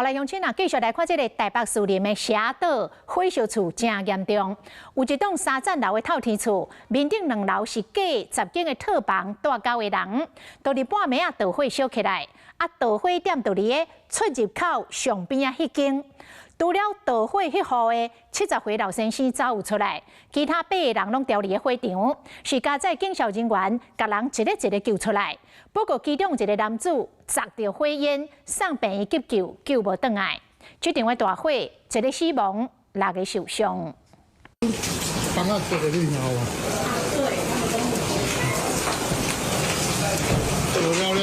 來鄉親啊，繼續來看這个台北士林的社子島火燒厝誠嚴重，有一棟三層樓的透天厝，面頂兩樓是隔10間的套房，蹛九个人，到佇半暝仔著火燒起來，啊，著火點就佇个出入口上邊仔彼間。除了著火彼戶的70歲老先生走有出來，其他八个人攏牢佇个火場，是佳哉警消人員共人一个一个救出來。不過其中一个男子齧著火煙，送病院急救，救無轉來。這場的大火，一个死亡，六个受傷。房仔做的你聽有無？對。了了。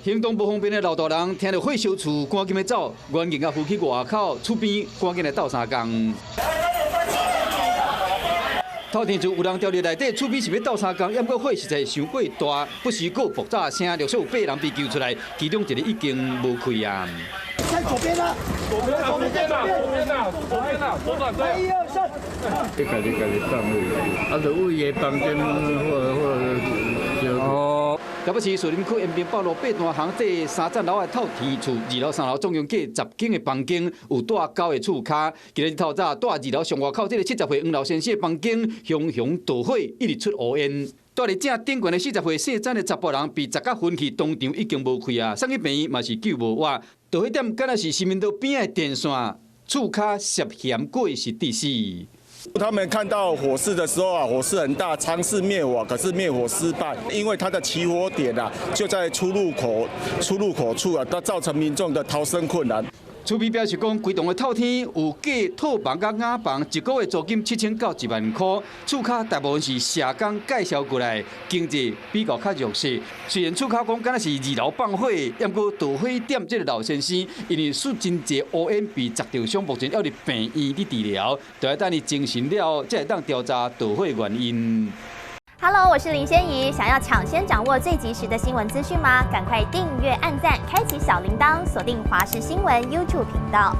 行動無方便的老大人聽著火燒厝，趕緊欲走，懸硬仔扶去外口，厝邊趕緊來鬥相共。透天厝有人牢佇內底，厝邊是欲鬥相共，毋過火實在傷過大，不時閣有爆炸聲，陸續有八人被救出來，其中一个已經無氣啊。在左邊啦，左邊啊，左邊啊，左邊啊，左邊啊，左轉對。一二三。你家己家己放火，啊，就為伊房間或或哦。台北市士林區延平北路八段巷這三層樓的透天厝，二樓三樓總共隔10間的房間，有蹛九个厝跤。今日透早蹛二樓上外口這个70歲黃老先生的房間，熊熊著火，一直出烏煙。蹛佇正頂懸的40歲姓曾的查埔人被齧甲昏去，當場已經無氣啊，送去病院嘛是救無活。著火點敢若是市民道邊的電線，厝跤涉嫌過失致死。他們看到火勢的時候啊，火勢很大，嘗試滅火，可是滅火失敗，因為它的起火點啊就在出入口處啊，它造成民眾的逃生困難。厝邊表示講，規棟的透天有隔套房佮瓦房，一個月租金7000到1萬箍，厝跤大部分是社工介紹過來，經濟比較較弱勢。雖然厝跤講敢若是二樓放火，毋過著火點這个老先生，因為出真濟烏煙被齧著傷，目前猶佇病院佇治療，著愛等伊精神了，才會當調查著火原因。 Hello，我是林仙怡，想要搶先掌握最及時的新聞資訊嗎？趕快訂閱、按讚、開啟小鈴鐺，鎖定華視新聞 YouTube 頻道。